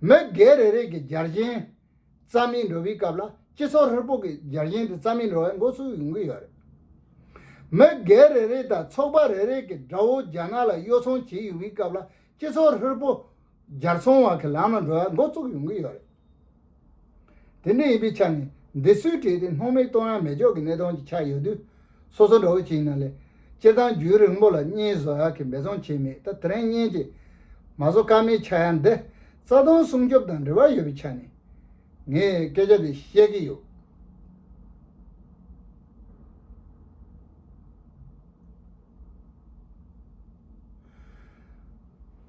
མི་སྒེར་རེ་རེ་གི་རྒྱལ་ཞེན་རྩ་མེད་འགྲོ་བའི་སྐབས་ལ། སྤྱི་ཚོགས་ཧྲིལ་པོ་གི་རྒྱལ་ཞེན་དེ་རྩ་མེད་འགྲོ་བའི་འགོ་ཚུགས་ཡོང་གི་ཡོད་རེད། མི་སྒེར་རེ་རེ་དང་ཚོགས་པ་རེ་རེ་གི་དགྲ་བོ་རྒྱ་ནག་ལ་གཡོ་ཟོན་བྱས་ཡོང་བའི་སྐབས་ལ། སྤྱི་ཚོགས་ཧྲིལ་པོ་སྦྱར་ཚོང་བ་གི་ལམ་ལ་འགྲོ་བའི་འགོ་ཚུགས་ཡོང་གི་ཡོད་རེད། དེ་འདྲ་ཡིན་པའི་ཆ་ནས་འདི་ཚོའི་གྲས་དེ་སྣང་མེད་གཏོང་ཡ་མེད་ཆོག་གི་གནད་དོན་ཅིག་ཆགས་ཡོད་དུས། སོ་སོ་འདྲ་བོ་ཅིག་ཡིན་ན་ལས། སྤྱིར་བཏང་རྒྱུན་རིང་པོ་ལ་བརྙན་བཟོ་ཡག་གི་འབད་བརྩོན་བྱས་མེད། ད་དེ་རིང་བརྙན་ཅིག་མ་བཟོ་ཀ་མེད་ཆགས་ཡ་འདི། རྩ་དོན་སྲུང་སྐྱོབ་དང་འབྲེལ་བ་ཡོད་པའི་ཆ་ནས་ངས་སྐད་ཆ་འདི་བཤད་ཀྱི་ཡོད།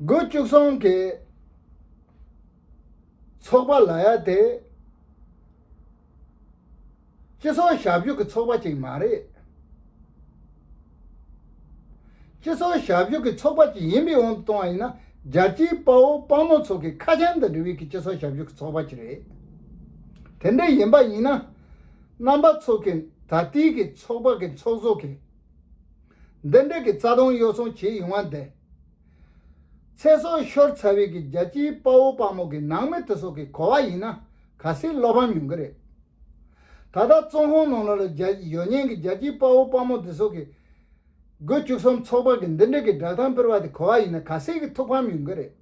དགུ་བཅུ་གསུམ་གི་ཚོགས་པ་ལབ་ཡ་དེ་སྤྱི་ཚོགས་ཞབས་ཞུ་གི་ཚོགས་པ་ཅིག་མ་རེད། སྤྱི་ཚོགས་ཞབས་ཞུ་གི་ཚོགས་པ་ཅིག་ཡིན་པའི་དབང་དུ་བཏང་བ་ཡིན་ན། རྒྱལ་སྤྱིའི་དཔའ་བོ་དཔའ་མོ་ཚོ་གི་ཁ་ཆེམས་དང་འབྲེལ་བའི་གི་སྤྱི་ཚོགས་ཞབས་ཞུ་གི་ཚོགས་པ་ཅིག་རེད། དེ་འདྲ་ཡིན་པ་ཡིན་ན། རྣམ་པ་ཚོ་གི་ད་ལྟའི་གི་ཚོགས་པ་གི་ཚོགས་གཙོ་གི་འདི་འདྲ་གི་རྩ་དོན་གཡོ་ཟོན་བྱེད་ཡོང་བ་འདི། ཚེ་སྲོག་ཤོར་ཚར་བའི་གི་རྒྱལ་སྤྱིའི་དཔའ་བོ་དཔའ་མོ་གི་ནང་མི་དེ་ཚོ་གི་གོ་བ་ཡིན་ན། གལ་སྲིད་བློ་ཕམ་ཡོང་གི་རེད། ད་ལྟ་བཙོན་ཁང་ནང་ལོགས་ལ་རྒྱ་ཡོད་མཁན་གྱི་རྒྱལ་སྤྱིའི་དཔའ་བོ་དཔའ་མོ་དེ་ཚོ་གི་དགུ་བཅུ་གསུམ་ཚོགས་པ་གི་འདི་འདྲ་གི་བསྒྲགས་གཏམ་སྤེལ་བ་དེ་གོ་བ་ཡིན་ན། གལ་སྲིད་ཀྱི་ཐུགས་ཕམ་ཡོང་གི་རེད།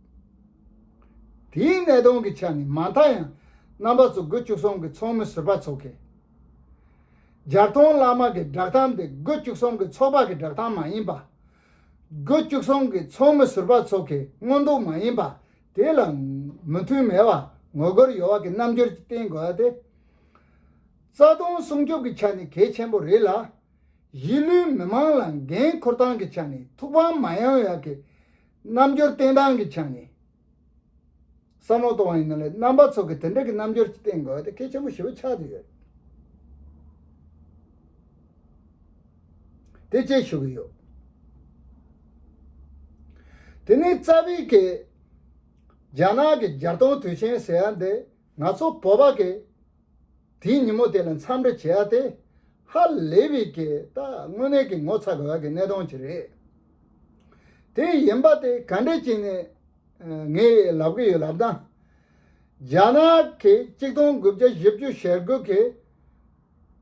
དེའི་གནད་དོན་གྱི་ཆ་ནས་མ་མཐའ་ཡང་རྣམ་པ་ཚོ་དགུ་བཅུ་གསུམ་གི་ཚོགས་མི་ཟུར་པ་ཚོ་གིས། རྒྱལ་མཐོང་བླ་མ་གི་བསྒྲགས་གཏམ་དེ་དགུ་བཅུ་གསུམ་གི་ཚོགས་པ་གི་བསྒྲགས་གཏམ་མ་ཡིན་པ། དགུ་བཅུ་གསུམ་གི་ཚོགས་མི་ཟུར་པ་ཚོ་གི་མངོན་འདོད་མ་ཡིན་པ། དེ་ལ་མོས་མཐུན་མེད་པ། ངོ་རྒོལ་ཡོད་པ་གི་རྣམ་འགྱུར་ཅིག་བསྟན་དགོས་ཡ་དེ། རྩ་དོན་སྲུང་སྐྱོབ་ཀྱི་ཆ་ནས་གལ་ཆེན་པོ་རེད་ལ། གཞིས་ལུས་མི་མང་ལ་འགན་འཁུར་སྟངས་ཀྱི་ཆ་ནས། ཐུགས་ཕམ་མ་ཡོང་ཡག་གི་རྣམ་འགྱུར་བསྟན་སྟངས་ཀྱི་ཆ་ནས་བསམ་བློ་གཏོང་བ་ཡིན་ན་ལས། རྣམ་པ་ཚོ་གི་དེ་འདྲ་གི་རྣམ་འགྱུར་ཅིག་བསྟན་དགོས་ཡ་དེ་གལ་ཆེན་པོ་ཞེ་པོ་ཆགས་བསྡད་ཡོད། དེ་ཅེས་ཞུ་གི་ཡོད། དེ་ནས་རྩ་བའི་གི་རྒྱ་ནག་གི་རྒྱལ་སྟོན་དུས་ཆེན་ཟེར་ཡ་འདི་ང་ཚོ་བོད་པ་གི་དེའི་ཉིན་མོ་དེ་ལ་འཚམས་འདྲི་བྱེད་ཡ་དེ་ཧ་ལས་པའི་གི་ད་དངོས་གནས་ཀྱི་ངོ་ཚ་དགོས་ཡ་གི་གནད་དོན་ཅིག་རེད། དེ་ཡིན་པ་དེ་ག་འདྲས་བྱས་ནས་ངས་ལབ་གི་ཡོད་ལབ་ན། རྒྱ་ནག་གི་གཅིག་སྟོང་དགུ་བརྒྱ་བཞི་བཅུ་ཞེ་དགུ་གི་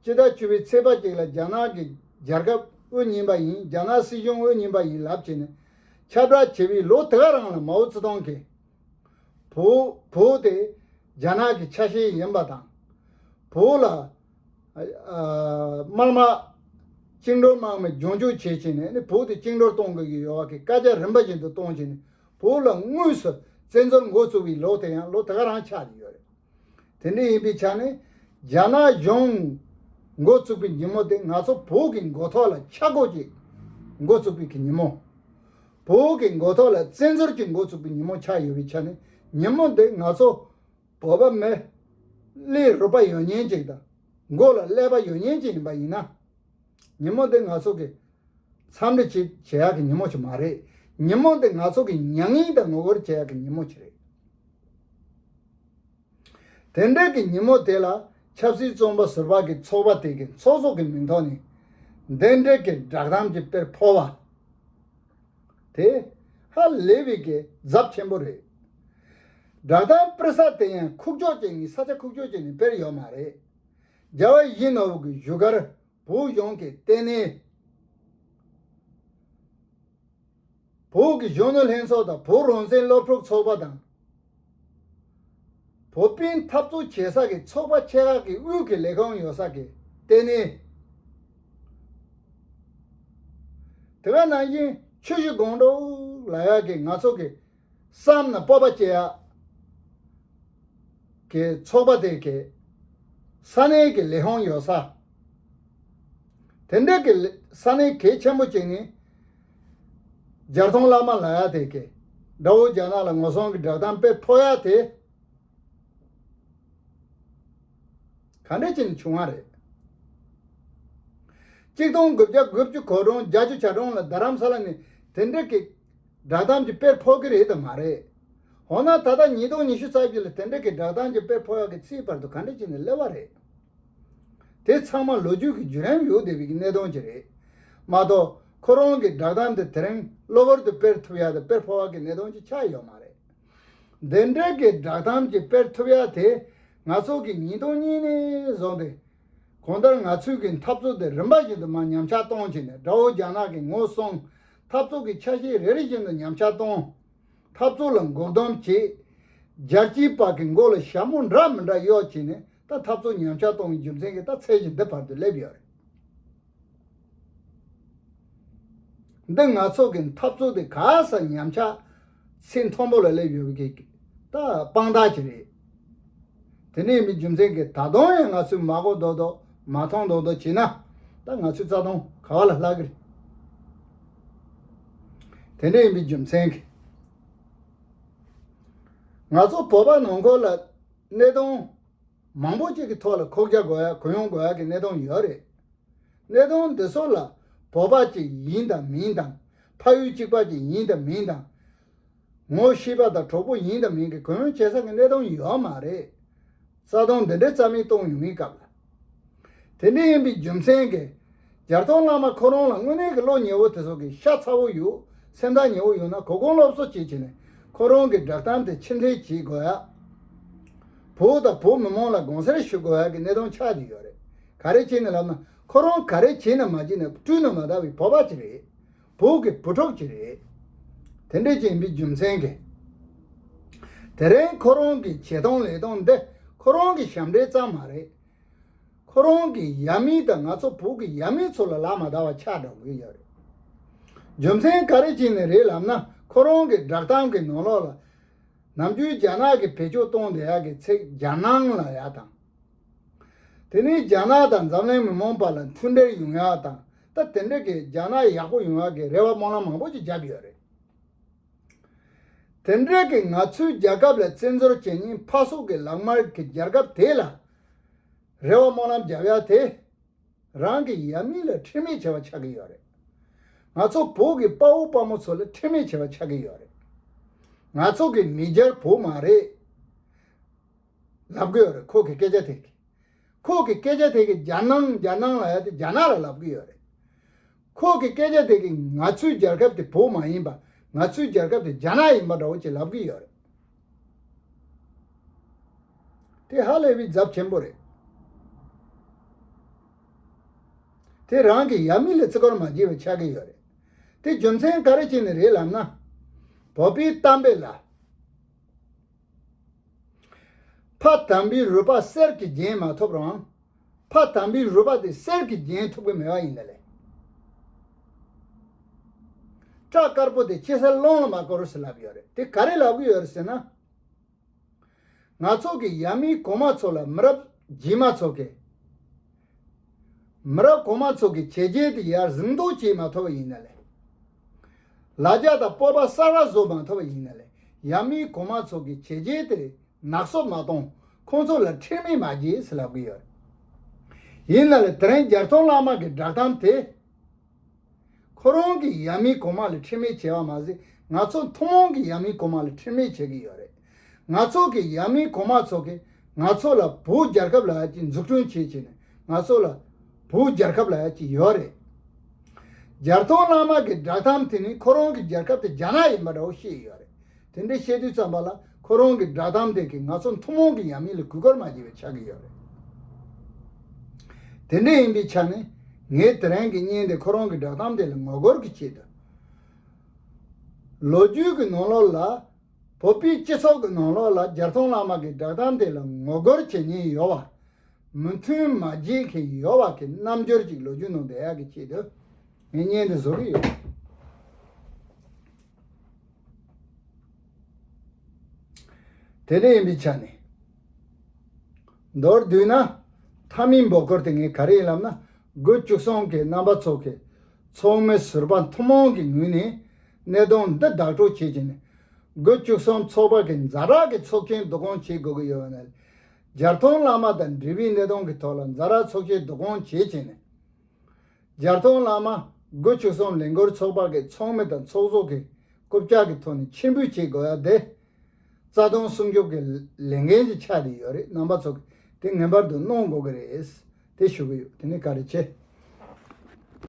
སྤྱི་ཟླ་བཅུ་པའི་ཚེས་པ་གཅིག་ལ་རྒྱ་ནག་གི་རྒྱལ་ཁབ་དབུ་བརྙེས་པ་ཡིན། རྒྱ་ནག་སྲིད་གཞུང་དབུ་བརྙེས་པ་ཡིན་ལབ་བྱས་ནས་ཁྱབ་བསྒྲགས་བྱས་པའི་ལོ་དེ་ག་རང་ལ་མའོ་ཙེ་ཏུང་གིས། བོད་བོད་དེ་རྒྱ་ནག་གི་ཆ་ཤས་ཡིན་པ་དང་། བོད་ལ་ཨ་དམར་དམག་བཅིངས་འགྲོལ་དམག་མི་སྦྱོང་སྤྱོད་བྱེད་བྱས་ནས་ནི། བོད་དེ་བཅིངས་འགྲོལ་གཏོང་དགོས་ཀྱི་ཡོད་པ་གི་བཀའ་རྒྱ་རིམ་པ་བཞིན་དུ་གཏོང་བྱས་ནས། བོད་ལ་དངོས་སུ་བཙན་འཛུལ་འགོ་བཙུགས་པའི་ལོ་དེ་ཡང་ལོ་དེ་ག་རང་ཆགས་ཡོད་རེད། དེ་འདྲ་ཡིན་པའི་ཆ་ནས་རྒྱ་ནག་གཞུང་འགོ་བཙུགས་པའི་ཉིན་མོ་དེ་ང་ཚོ་བོད་ཀྱི་མགོ་ཐོག་ལ་ཆག་སྒོ་ཅིག་འགོ་བཙུགས་པའི་གི་ཉིན་མོ། བོད་ཀྱི་མགོ་ཐོག་ལ་བཙན་འཛུལ་གྱི་འགོ་བཙུགས་པའི་ཉིན་མོ་ཆགས་ཡོད་པའི་ཆ་ནས། ཉིན་མོ་འདི་ང་ཚོ་བོད་པ་མི་ལས་རུས་པ་ཡོད་མཁན་ཅིག་དང་མགོ་ལ་ཀླད་པ་ཡོད་མཁན་ཅིག་ཡིན་པ་ཡིན་ན། ཉིན་མོ་འདི་ང་ཚོ་གི་འཚམས་འདྲི་བྱེད་བྱེད་ཡག་གི་ཉིན་མོ་ཞིག་མ་རེད། ཉིན་མོ་འདི་ང་ཚོ་གི་མྱ་ངན་དང་ངོ་རྒོལ་བྱེད་ཡག་གི་ཉིན་མོ་ཞིག་རེད། དེ་འདྲ་གི་ཉིན་མོ་དེ་ལ་ཆབ་སྲིད་བཙོན་པ་ཟུར་པ་གི་ཚོགས་པ་དེ་གི་ཚོགས་གཙོ་གི་མིང་ཐོག་ནས་འདི་འདྲ་གི་བསྒྲགས་གཏམ་གྱི་དཔེར་ཕོག་པ་དེ་ཧ་ལས་པའི་གི་རྫབ་ཆེན་པོ་རེད། བསྒྲགས་གཏམ་སྤེལ་ས་དེ་ཡང་ཁུག་ཀྱོག་ཅིག་ནས་ས་ཆ་ཁུག་ཀྱོག་ཅིག་ནས་སྤེལ་ཡོད་མ་རེད། རྒྱལ་བ་ཡིད་བཞིན་ནོར་བུ་གི་བཞུགས་སྒར་བོད་གཞུང་གི་ལྟེ་གནས། བོད་ཀྱི་གཞོན་ནུ་ལྷན་ཚོགས་དང་བོད་རང་བཙན་སློབ་ཕྲུག་ཚོགས་པ་དང་། བོད་པའི་འཐབ་རྩོད་བྱེད་ས་གི་ཚོགས་པ་ཆེ་ཁག་གི་དབུས་ཀྱི་ལས་ཁུངས་ཡོད་ས་གི་ལྟེ་གནས། དེ་ག་ནང་བཞིན་ཆུ་བཞི་སྒང་དྲུག་ལབ་ཡག་གི་ང་ཚོ་གི་བསམ་ན་སྤོབས་པ་སྐྱེ་ཡག་གི་ཚོགས་པ་དེ་གི་ས་གནས་ཀྱི་ལས་ཁུངས་ཡོད་ས། དེ་འདྲ་གི་ལས་ས་གནས་གལ་ཆེན་པོ་ཅིག་ནས་རྒྱལ་མཐོང་བླ་མ་ལབ་ཡག་དེ་གི་དགྲ་བོ་རྒྱ་ནག་ལ་ངོ་སྲུང་གི་བསྒྲགས་གཏམ་དཔེ་ཕོག་ཡག་དེ། ག་འདྲ་བྱས་ནས་བྱུང་བ་རེད། གཅིག་སྟོང་དགུ་བརྒྱ་དགུ་བཅུ་གོ་གྲངས་བརྒྱད་ཅུ་གྱ་གྲངས་ལ་རྡ་རམ་ས་ལ་ནས་དེ་འདྲ་གི་བསྒྲགས་གཏམ་གྱི་དཔེ་ཕོག་གི་རེད་དམ་མ་རེད། འོ་ན་ད་ལྟ་ཉིས་སྟོང་ཉི་ཤུ་རྩ་བཞི་ལ་དེ་འདྲ་གི་བསྒྲགས་གཏམ་གྱི་དཔེ་ཕོག་ཡག་གི་ཚེའི་བར་དུ་ག་འདྲ་བྱས་ནས་སླེབས་པ་རེད། དེ་ཚང་མ་ལོ་རྒྱུས་ཀྱི་བརྒྱུད་རིམ་ཡོད་བསྡད་པའི་གི་གནད་དོན་ཅིག་རེད་མ་གཏོགས། ཁོ་རང་གི་བསྒྲགས་གཏམ་དེ་དེ་རིང་གློ་བུར་དུ་སྤེལ་ཐུབ་ཡག་དང་སྤེལ་ཕོད་པ་གི་གནད་དོན་ཅིག་ཆགས་ཡོད་མ་རེད། འདི་འདྲ་གི་བསྒྲགས་གཏམ་ཅིག་སྤེལ་ཐུབ་ཡག་དེ་ང་ཚོ་གི་ཉིས་སྟོང་གཉིས་ནས་བཟུང་སྟེ། གང་ལྟར་ང་ཚོའི་གི་འཐབ་རྩོད་དེ་རིམ་པ་བཞིན་དུ་མར་ཉམས་ཆག་གཏོང་བྱས་ནས། དགྲ་བོ་རྒྱ་ནག་གི་ངོ་སྲུང་། འཐབ་རྩོད་ཀྱི་ཆ་ཤས་རེ་རེ་བཞིན་དུ་ཉམས་ཆག་གཏོང་། འཐབ་རྩོད་ལ་འགོག་སྡོམ་བྱེད། རྒྱལ་སྤྱིའི་བར་གྱི་མགོ་ལ་ཞྭ་མོ་འདྲ་མི་འདྲ་གཡོགས་བྱས་ནས། ད་འཐབ་རྩོད་ཉམས་ཆག་གཏོང་བའི་རྒྱུ་མཚན་གྱིས་ད་ཚད་གཞི་འདི་བར་དུ་སླེབས་ཡོད་རེད། འདི་ང་ཚོ་གི་འཐབ་རྩོད་དེ་ག་ས་ཉམས་ཆག་ཚད་མཐོན་པོ་ལ་སླེབས་ཡོད་པའི་གི་ད་དཔང་རྟགས་ཅིག་རེད། དེ་འདྲ་ཡིན་པའི་རྒྱུ་མཚན་གྱིས་ད་དུང་ཡང་ང་ཚོས་མ་གོ་མདོག་མདོག་མ་མཐོང་མདོག་མདོག་བྱས་ན། ད་ང་ཚོའི་རྩ་དོན་ག་བ་ལ་ལྷག་གི་རེད། དེ་འདྲ་ཡིན་པའི་རྒྱུ་མཚན་གྱིས་ང་ཚོ་བོད་པ་ནང་ཁུལ་ལ་གནད་དོན་མང་པོ་ཅིག་གི་ཐོག་ལ་ཁོག་རྒྱ་དགོས་ཡ། གུ་ཡངས་དགོས་ཡ་གི་གནད་དོན་ཡོད་རེད། གནད་དོན་འདི་ཚོ་ལ་བོད་པ་ཅིག་ཡིན་དང་མིན་དང་། ཕ་ཡུལ་གཅིག་པ་ཅིག་ཡིན་དང་མིན་དང་། ངོ་ཤེས་པ་དང་གྲོགས་པོ་ཡིན་དང་མིན་གྱི་གུ་ཡངས་བྱེད་ས་གི་གནད་དོན་ཡོད་མ་རེད། རྩ་དོན་འདི་འདྲའི་རྩ་མེད་གཏོང་ཡོང་བའི་སྐབས་ལ། དེ་འདྲ་ཡིན་པའི་རྒྱུ་མཚན་གྱིས་རྒྱལ་མཐོང་བླ་མ་ཁོ་རང་ལ་དངོས་གནས་ཀྱི་བློ་ཉེ་བོ་དེ་ཚོ་གི་ཤ་ཚ་བོ་ཡོད། སེམས་ཐག་ཉེ་བོ་ཡོད་ན་གོ་སྐོན་སློབ་གསོ་བྱེད་བྱས་ནས་ཁོ་རང་གི་བསྒྲགས་གཏམ་དེ་ཕྱིར་འཐེན་བྱེད་དགོས་ཡ། བོད་དང་བོད་མི་མང་ལ་དགོངས་སེལ་ཞུ་དགོས་ཡ་གི་གནད་དོན་ཆགས་བསྡད་ཡོད་རེད། ག་རེ་བྱས་ནས་ལབ་ན། ཁོ་རང་ག་རེ་བྱས་ན་མ་བྱས་ན་སྤྲུལ་ན་མ་དར་བའི་བོད་པ་ཅིག་རེད། བོད་ཀྱི་བུ་ཕྲུག་ཅིག་རེད། དེ་འདྲ་ཅིག་ཡིན་པའི་རྒྱུ་མཚན་གྱིས། དེ་རིང་ཁོ་རང་གི་བྱེད་སྟངས་ལས་སྟངས་འདི་ཁོ་རང་གི་ཞབས་འདྲེན་ཙམ་མ་རེད། ཁོ་རང་གི་ཡབ་མེས་དང་ང་ཚོ་བོད་ཀྱི་ཡབ་མེས་ཚོ་ལ་ལག་མ་བརྡབས་པ་ཆགས་འགྲོ་གི་ཡོད་རེད། རྒྱུ་མཚན་ག་རེ་བྱས་ནས་རེད་ལབ་ན། ཁོ་རང་གི་བསྒྲགས་གཏམ་གྱི་ནང་ལོགས་ལ། ནམ་རྒྱུན་རྒྱ་ནག་གིས་བེད་སྤྱོད་གཏོང་བསྡད་ཡག་གི་ཚིག་རྒྱ་ནང་ལབ་ཡག་དང་། དེ་ནས་རྒྱ་ནག་དང་འཛམ་གླིང་མི་མང་བར་ལ་མཐུན་འབྲེལ་ཡོང་ཡག་དང་། ད་དེ་འདྲ་གི་རྒྱ་ནག་ཡག་པོ་ཡོང་ཡག་གི་རེ་བ་སྨོན་ལམ་མང་པོ་ཅིག་བརྒྱབ་ཡོད་རེད། དེ་འདྲ་གི་ང་ཚོའི་རྒྱལ་ཁབ་ལ་བཙན་འཛུལ་བྱེད་མཁན་ཕག་སོག་གི་ལག་དམར་གྱི་རྒྱལ་ཁབ་དེ་ལ་རེ་བ་སྨོན་ལམ་བརྒྱབ་ཡག་དེ། རང་གི་ཡབ་མེས་ལ་ཁྲེལ་མེད་བྱས་པ་ཆགས་ཀྱི་ཡོད་རེད། ང་ཚོ་བོད་ཀྱི་དཔའ་བོ་དཔའ་མོ་ཚོ་ལ་ཁྲེལ་མེད་བྱས་པ་ཆགས་ཀྱི་ཡོད་རེད། ང་ཚོ་གི་མི་སྒེར་བོད་མ་རེད་ལབ་ཀྱི་ཡོད་རེད། ཁོ་གི་སྐད་ཆ་དེ་གི། ཁོ་གི་སྐད་ཆ་དེ་གི་རྒྱ་ནང་རྒྱ་ནང་ལབ་ཡག་དེ་རྒྱ་ནག་ལ་ལབ་ཀྱི་ཡོད་རེད། ཁོ་གི་སྐད་ཆ་དེ་གིས་ང་ཚོའི་རྒྱལ་ཁབ་དེ་བོད་མ་ཡིན་པ། ང་ཚོའི་རྒྱལ་ཁབ་དེ་རྒྱ་ནག་ཡིན་པ་འདྲ་བོ་ཅིག་ལབ་ཀྱི་ཡོད་རེད། དེ་ཧ་ལས་པའི་རྫབ་ཆེན་པོ་རེད། དེ་རང་གི་ཡབ་མེས་ལ་བརྩི་བཀུར་མ་བྱས་པ་ཆགས་ཀྱི་ཡོད་རེད། དེ་རྒྱུ་མཚན་ག་རེ་བྱས་ནས་རེད་ལབ་ན། བོད་པའི་གཏམ་དཔེ་ལ། ཕ་དམ་པའི་རུས་པ་གསེར་གྱིས་བརྒྱན་མ་ཐུབ་རུང་། ཕ་དམ་པའི་རུས་པ་དེ་གསེར་གྱིས་བརྒྱན་ཐུབ་ཀྱི་མེད་པ་ཡིན་ད་ལེ། སྐྲ་དཀར་པོ་དེ་ཕྱི་གསལ་རླུང་ལ་མ་བསྐོར་ཟེར་ལབ་ཡོད་རེད། དེ་ག་རེ་ལབ་ཀྱི་ཡོད་རེད་ཟེར་ན། ང་ཚོ་གི་ཡབ་མེས་གོང་མ་ཚོ་ལ་མི་རབས་རྗེས་མ་ཚོ་གི། མི་རབས་གོང་མ་ཚོ་གི་བྱས་རྗེས་དེ་ཡར་གཟེངས་བསྟོད་བྱེད་མ་ཐུབ་པ་ཡིན་ན་ལས། ལ་རྒྱ་དང་སྤོབས་པ་གསར་པ་བཟོ་མ་ཐུབ་པ་ཡིན་ན་ལས། ཡབ་མེས་གོང་མ་ཚོ་གི་བྱས་རྗེས་དེ་ནག་སོབ་མ་གཏོང་། ཁོང་ཚོ་ལ་ཁྲེལ་མེད་མ་བྱེད་ཟེར་ལབ་གི་ཡོད་རེད། ཡིན་ན་ལས་དེ་རིང་རྒྱལ་མཐོང་བླ་མ་གི་བསྒྲགས་གཏམ་དེ། ཁོ་རང་གི་ཡབ་མེས་གོང་མ་ལ་ཁྲེལ་མེད་བྱས་པ་མ་ཟད། ང་ཚོ་ཐུན་མོང་གི་ཡབ་མེས་གོང་མ་ལ་ཁྲེལ་མེད་བྱེད་ཀྱི་ཡོད་རེད། ང་ཚོ་གི་ཡབ་མེས་གོང་མ་ཚོ་གིས་ང་ཚོ་ལ་བོད་རྒྱལ་ཁབ་ལབ་ཡ་ཅིག་འཛུགས་སྐྲུན་བྱེད་བྱས་ནས། ང་ཚོ་ལ་བོད་རྒྱལ་ཁབ་ལབ་ཡ་ཅིག་ཡོད་རེད། རྒྱལ་མཐོང་བླ་མ་གི་བསྒྲགས་གཏམ་དེ་ནི་ཁོ་རང་གི་རྒྱལ་ཁབ་དེ་རྒྱ་ནག་ཡིན་པ་འདྲ་བོ་བཤད་ཡོད་རེད། དེ་འདྲ་བཤད་དུས་ཙམ་པ་ལ། ཁོ་རང་གི་བསྒྲགས་གཏམ་དེ་གིས་ང་ཚོ་ཐུན་མོང་གི་ཡབ་མེས་ལ་གུས་བཀུར་མ་བྱས་པ་ཆགས་ཀྱི་ཡོད་རེད། དེ་འདྲ་ཡིན་པའི་ཆ་ནས། ངས་དེ་རིང་གི་བརྙན་དེ་ཁོ་རང་གི་བསྒྲགས་གཏམ་དེ་ལ་ངོ་རྒོལ་གྱི་ཆེད་དུ། ལོ་རྒྱུས་ཀྱི་ནང་ལོགས་ལ། བོད་པའི་སྤྱི་ཚོགས་ཀྱི་ནང་ལོགས་ལ་རྒྱལ་མཐོང་བླ་མ་གི་བསྒྲགས་གཏམ་དེ་ལ་ངོ་རྒོལ་བྱེད་མཁན་ཡོད་པ། མོས་མཐུན་མ་བྱེད་མཁན་ཡོད་པ་གི་རྣམ་འགྱུར་ཅིག་ལོ་རྒྱུས་ནང་བསྡད་ཡག་གི་ཆེད་དུ། ངས་བརྙན་འདི་བཟོ་གི་ཡོད། དེ་འདྲ་ཡིན་པའི་ཆ་ནས། མདོར་བསྡུས་ན། མཐའ་མའི་འབོད་སྐུལ་དེ་ངས་ག་རེ་ཡིན་ལབ་ན། དགུ་བཅུ་གསུམ་གི་རྣམ་པ་ཚོ་གི་ཚོགས་མི་ཟུར་པ་ཐུན་མོང་གི་ངོས་ནས་གནད་དོན་འདི་བདག་སྤྲོད་བྱེད་ཀྱི་ནས། དགུ་བཅུ་གསུམ་ཚོགས་པ་གི་ཛ་དྲག་གི་ཚོགས་ཆེན་བསྡུ་སྐོང་བྱེད་དགོས་ཀྱི་ཡོད་པ་ནས། རྒྱལ་མཐོང་བླ་མ་དང་འབྲེལ་བའི་གནད་དོན་གྱི་ཐོག་ལ་ཛ་དྲག་ཚོགས་ཆེན་བསྡུ་སྐོང་བྱེད་ཀྱི་ནས། རྒྱལ་མཐོང་བླ་མ་དགུ་བཅུ་གསུམ་ལས་འགུལ་ཚོགས་པ་གི་ཚོགས་མི་དང་ཚོགས་གཙོ་གི་རྐུབ་བཀྱག་གི་ཐོག་ནས་ཕྱིར་འབུད་བྱེད་དགོས་ཡ་དེ། རྩ་དོན་སྲུང་སྐྱོབ་ཀྱི་ལས་འགན་ཅིག་ཆགས་བསྡད་ཡོད་རེད། རྣམ་པ་ཚོ་གིས་དེ་ངེས་པར་དུ་གནང་དགོས་ཀྱི་རེད། དེ་ཞུ་གི་ཡོད། དེ་ནས་བཀའ་དྲིན་ཆེ།